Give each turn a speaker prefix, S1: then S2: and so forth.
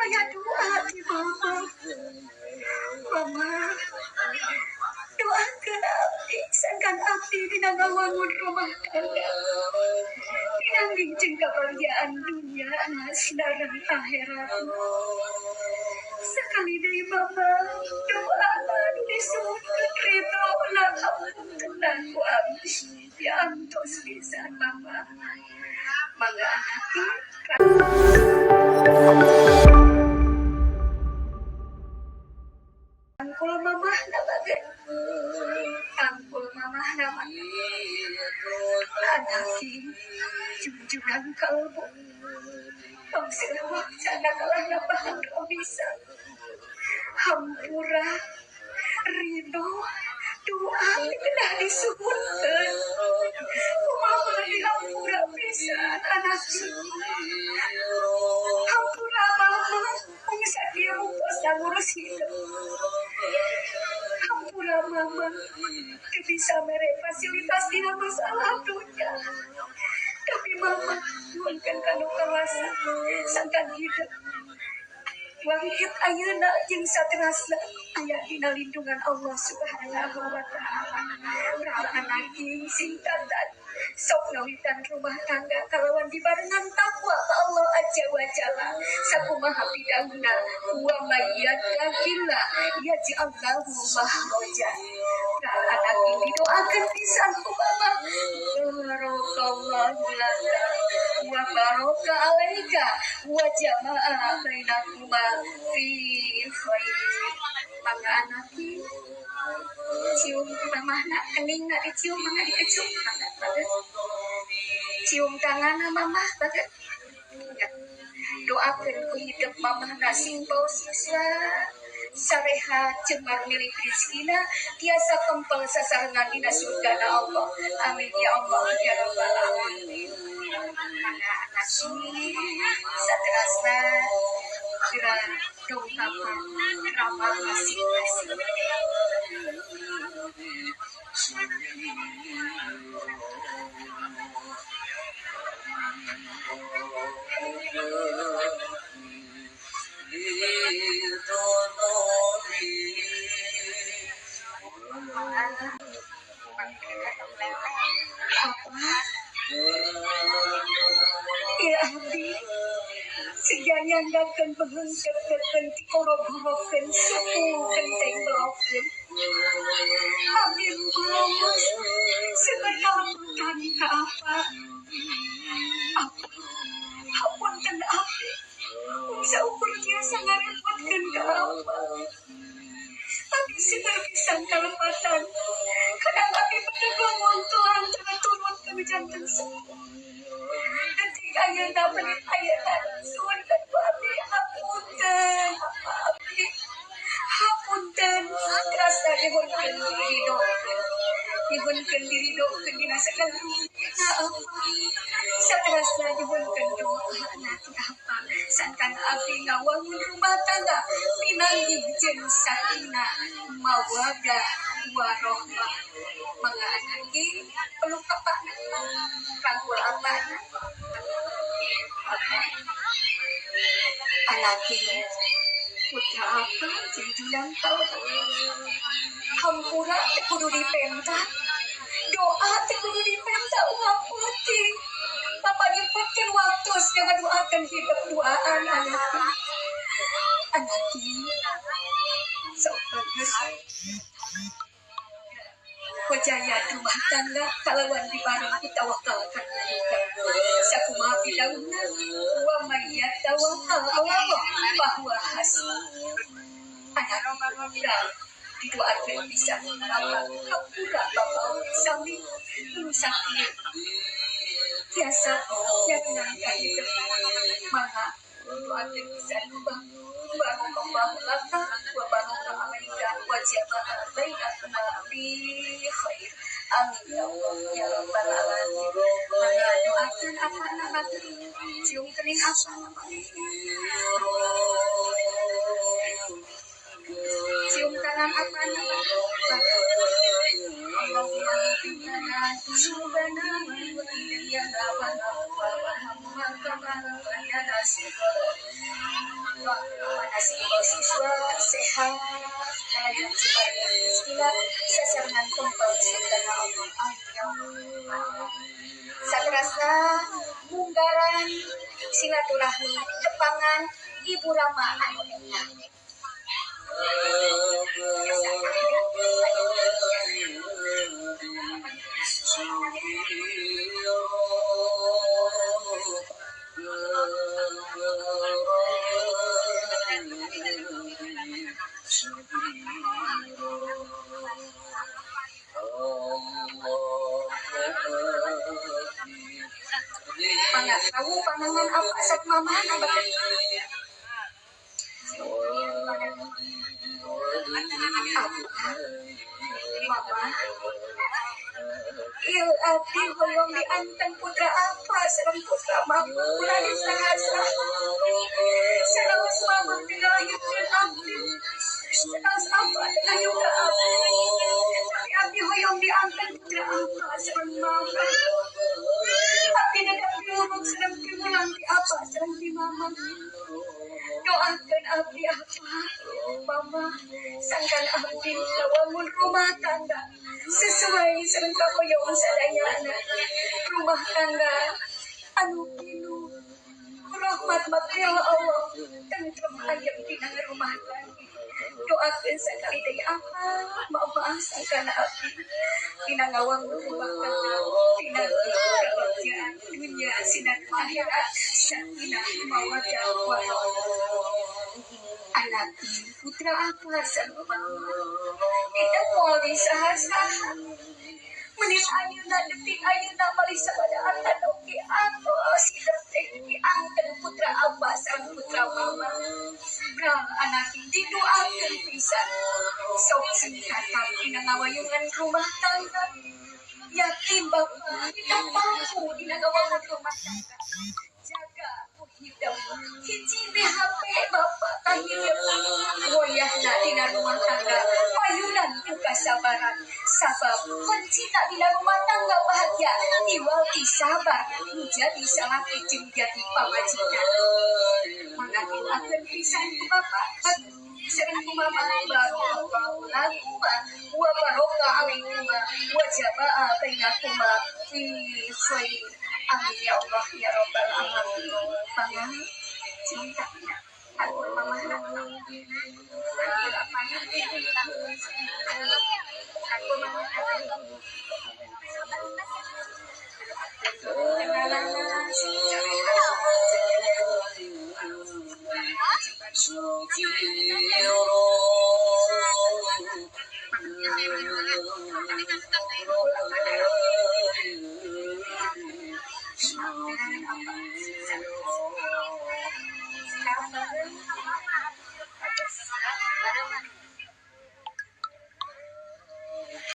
S1: Aya doa di mama. Mama doakeun abdi sangkan abdi dina ngawangun rumah tangga pinanggih jeung kabahagiaan dunia sareng akhirat. Sakali deui mama doa anu disuhunkeun ridho na hapunten ku abdi diantos pisan mama. Mangga anaki rangkul mamahna bageun. Rangkul mamahna mangga. Anaki jungjunan kalbu. Tong selewat cana kalah nambahan bisa. Hampura ridho doa kedah disuhunkeun. Kumaha dihampura pisan anaki. Hampura mama mung sakieu buktos ngurus hidup. Hampura mama teu bisa mere fasilitas dina masalah dunya. Tapi mama nyuhunkeun ka nu kawasa sangkan hidup wangkit ayeuna jeung saterasna aya dina lindungan Allah Subhanahu wa taala. Rah anaki sing tatat sok ngawitan rumah tangga kalawan dibarengan takwa ka Allah azza wa jalla. Sakumaha pidangna wa may yattaqillah yaj'al lahu makhraja. Rah anaki didoakeun pisan ku mama. Barakallahu laka wa baraka alaika wa jama'a bainakuma fi khair. Mangga anaki cium mamahna keningna dicium mangga dikecup mangga bageut. Cium tanganna mamah bageut. Doakeun ku hidup mamahna sing paus yuswa sarehat jembar milik rizkina tiasa kempel sasarengan dina surgana Allah. Amin ya Allah ya rabbal alamin. Mangga anaki saterasna geura dongkapan ramal masing-masing. Apa? Ya abdi siga nyanggakeun beheungkeun tikorog-gorogkeun suku genteng belokeun. Abdi rumaos seueur kalepotan ka apa? Apa? Hapunten abdi mung saukur tiasa ngarepotkeun ka apa? Abdi seueur pisan kalepatan. Kadang abdi bedegong ngontolan teu turut ka janten sepuh. Detik ayeuna menit ayeuna suhunkeun ku abdi hapunten apa abdi hapunten terasa nyuhunkeun diridokeun nyuhunkeun diridokeun dina sagala rupina apa saterasna nyuhunkeun doana ti apa sangkan abdi ngawangun rumah tangga pinanggih jeung sakinah mawaddah warohmah. Mangga anaki peluk bapakna rangkul apana anaki putra apa jeung julang kalbu. Hampura teu kudu dipenta, doa teu kudu dipenta unggal peuting. Bapak nyempetkeun waktu ngadoakeun hidup duaan anaki. Anaki sok bagus Kojaya rumah tangga kalawan dibareng kita tawakalkan sakumaha pidangna wa may yatawakkal 'ala Allah fahuwa hasbuh. Anak didoakeun bisa bapak hampura bapak sami nu sakieu tiasa nyarengan ka hidup. Mangga doakeun pisan barakallahu laka wa baraka alaika wa jama'a bainakuma fi khair. Amin ya Allah ya rabbal alamin. Mangga doakeun apana batur cium kening apana cium tangan apana Allahumma ighfir lana dzunubana wa walidayna wa Siswa sehat dan sasarengan tumpeng sintana Allah. Saterasna munggaran silaturahmi tepangan Ibu Rama anu enak. Mangga kamu panangan apa sak mama Mama il abdi hoyong dianteng putra apa sareng putra mama ulah disaha-saha sanaos mama tinggalikeun abdi sanaos apa tinggal abdi tapi abdi hoyong dianteng putra apa sareng mama abdi dadak piuruk sareng pimulang ti apa sareng ti mama doakan abdi apa mama sangkan abdi lawangun rumah tangga sesuai sareng kahoyong sadayana rumah tangga anu pinuh rahmat matril Allah tentrem ayem dina rumah tangga doakan sakali deui apa mama sangkan abdi dina ngawangun rumah tangga dina kebahagiaan dunia sinar akhirat sakinah mawaddah warahmah anak putra apa sareng mama kita moal disaha-saha menit ayeuna detik ayeuna malih sabada atan oge atos hidup teh diangkeun putra abah sareng putra mama brang anak didoakeun pisan sok sing tatap dina ngawayungan rumah tangga yakin bapak kita mampu dina ngawangun rumah tangga jaga hidup hiji BHP bapak kahidep goyahna dina rumah tangga payunan ku kasabaran sabab kuncina dina rumah tangga bahagia iwal ti sabar nu jadi salaki jeung jadi pamajikan mangga didoakeun pisan ku bapak sareng ku mama barakallahu lakuma wa baraka alaikuma wa jamaa bainakuma fi khair. Amin ya Allah ya Rabbal alamin. Mama cinta aku mama aku mama